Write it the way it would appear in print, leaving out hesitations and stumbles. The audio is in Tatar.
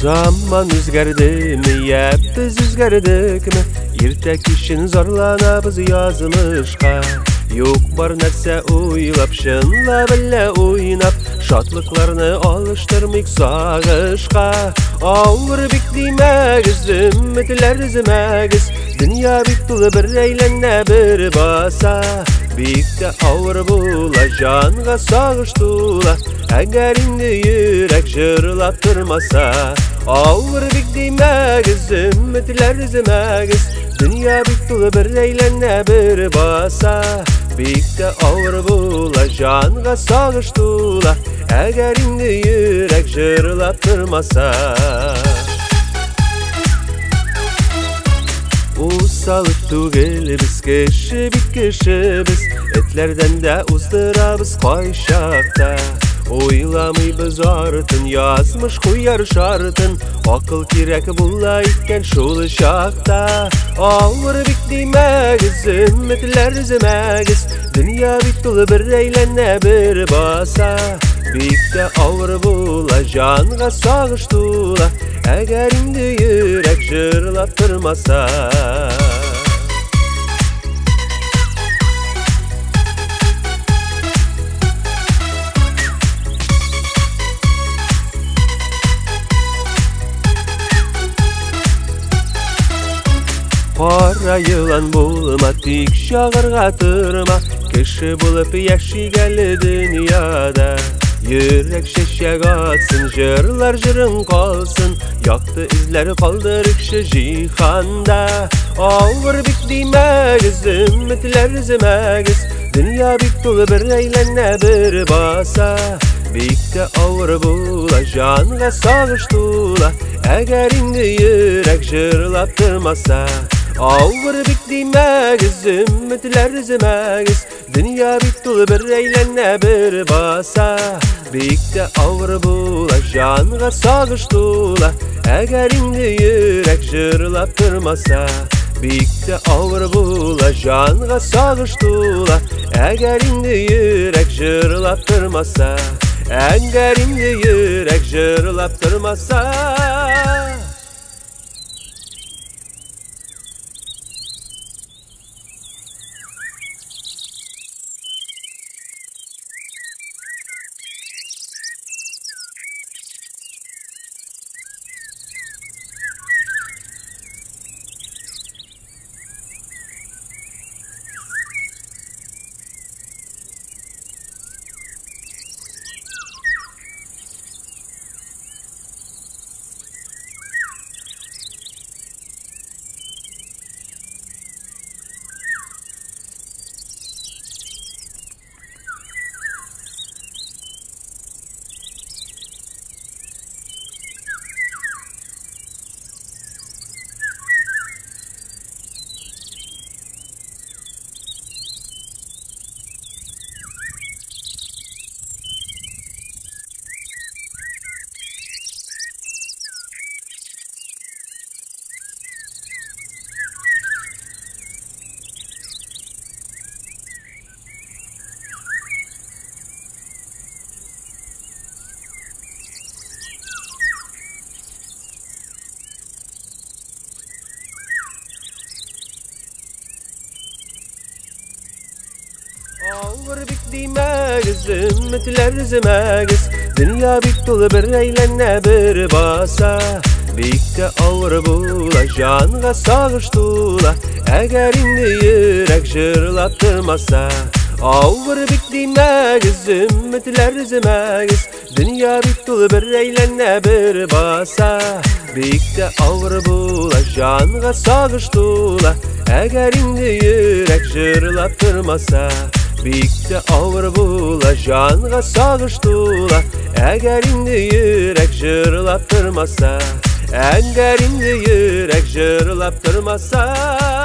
Заман үзгәрдеме, я без үзгәрдекме? Иртә кичен зарланабыз язмышка. Юк бар нәрсә уйлап, чынлап әллә уйнап, шатлыкларны алыштырмыйк сагышка. Авыр бик димәгез, өметләр өзмәгез, дөнья бик тулы, бер әйләнә, бер баса. Бик тә авыр була, җанга сагыш тула, әгәр инде йөрәк җырлап тормаса. Авыр бик димәгез, өметләр өзмәгез, дөнья бик тулы, бер әйләнә, бер баса. Бик тә авыр була, җанга сагыш тула, әгәр инде йөрәк җырлап тормаса. Усал түгел без, кеше бит, кеше без, этләрдән дә уздырабыз кайчакта. Уйламыйбыз артын, язмыш куяр шартын, акыл кирәк була икән шул чакта. Авыр бик димәгез, өметләр өзмәгез, дөнья бит тулы, бер әйләнә, бер баса. Бик тә авыр була, җанга сагыш тула, әгәр инде йөрәк җырлап тормаса. Кара елан булма, тик чагырга торма, кеше булып яшик әле дөньяда. Йөрәк чәчәк атсын, җырлар җырың калсын, якты эзләр калдыр кеше җиһанда. Авыр бик димәгез, өметләр өзмәгез, дөнья бик тулы, бер әйләнә, бер баса. Бик тә авыр була, җанга сагыш тула, әгәр инде йөрәк җырлап тормаса. Авыр бик димәгез, өметләр өзмәгез, дөнья бик тулы, бер әйләнә, бер баса. Бик тә авыр була, җанга сагыш тула, әгәр инде йөрәк җырлап тормаса. Бик тә авыр була, җанга сагыш тула, әгәр инде йөрәк җырлап тормаса. Әгәр инде йөрәк җырлап тормаса. Авыр бик димәгез, өметләр өзмәгез, дөнья бик тулы, бер әйләнә, бер баса. Бик тә авыр була, җанга сагыш тула, әгәр инде йөрәк җырлап тормаса. Авыр бик димәгез, өметләр өзмәгез, дөнья бик тулы, бер әйләнә, бер баса. Бик тә авыр була, җанга сагыш тула, әгәр инде йөрәк җырлап тормаса. Бик тә авыр була, җанга сагыш тула, әгәр инде йөрәк җырлап тормаса. Әгәр инде йөрәк җырлап тормаса.